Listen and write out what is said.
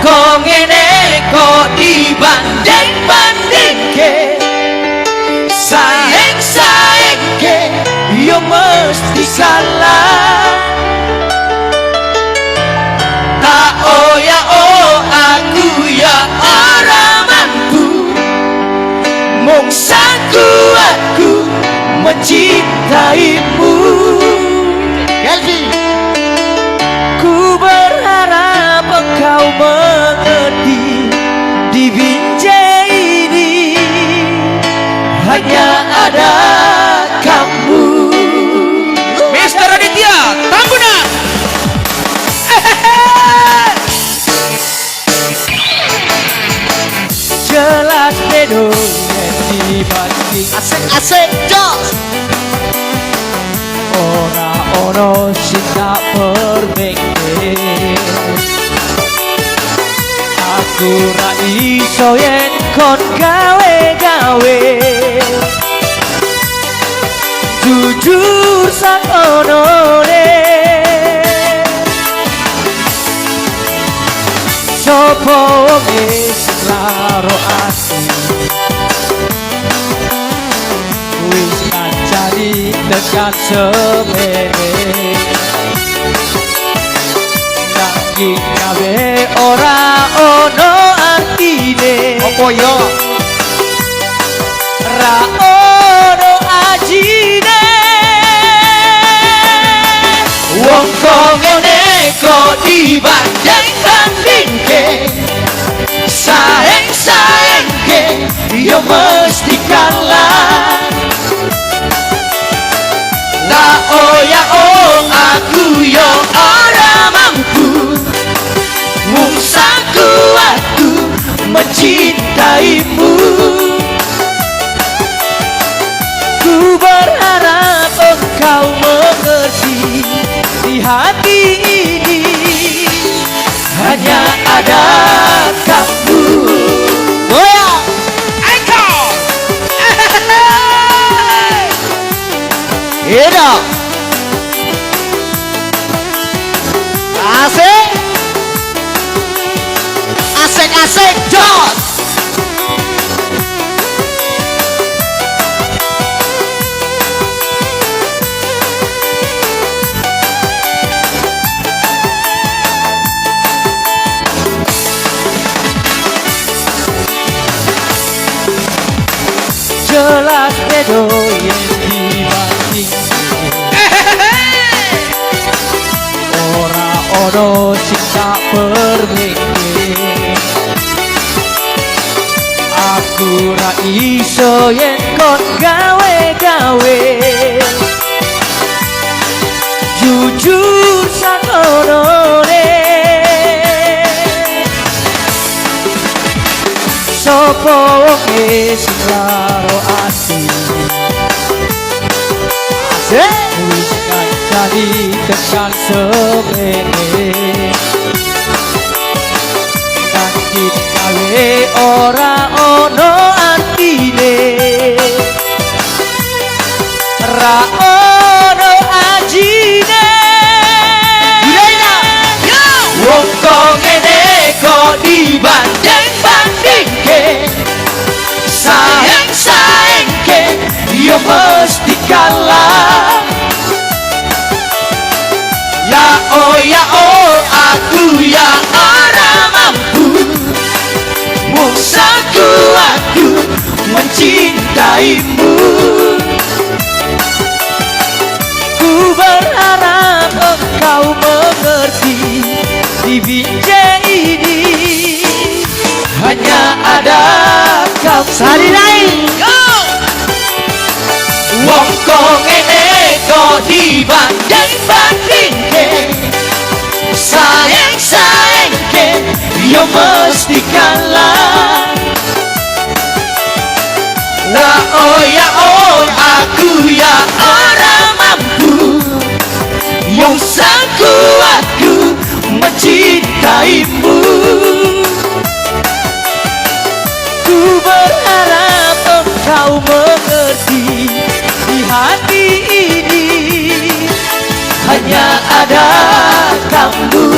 kok ngene kok dibanding-bandingke, saing-saingke yo mesti salah. Tak oh ya oh aku ya ora mampu, mung sakuatku mencintaimu. Kelvi. Ku berharap engkau mengerti, di Binjai ini hanya ada kamu. Mr. Aditya Tambunan. Jelas bedo yen dibanding, Asik asik jos. Ora ono sing tak permeke. Aku ra iso yen kon gawe-gawe, jujur sakonone. Sopo wonge sing laro ati, wis kancani tekan semene, nanging kabeh ora ono artine. Apa yo? Ra ono ajine. Wong kok ngene kok dibanding-bandingke, saing-saingke yo mesti kalah. Tak oh ya oh aku yo ora mampu, mung sakuatku mencintaimu. Ku berharap engkau mengerti, di hati ini hanya ada kamu. Goyang. Eko. Iya. Asik. Asik asik jos. Jelas bedo yen dibanding, ora ono sing tak permeke. Aku ra iso yen kon gawe-gawe, jujur sakonone. Sopo wonge sing laro ati, Asik. wis kancani tekan semene, nanging gawe ora ono artine. Ra ono ajine. Wong kok ngene kok dibanding-bandingke, saing-saingke yo mesti kalah. Ya oh ya oh aku ya ora mampu, mung sakuatku mencintaimu. Ku berharap engkau mengerti, di Binjai ini hanya ada kamu. Sarinai. Wong kok ngene kok dibanding-bandingke, saing-saingke yo mesti kalah. La oh ya oh aku ya ora mampu, mung sakuatku mencintaimu. Ku berharap engkau mengerti, di hati ini hanya ada kamu.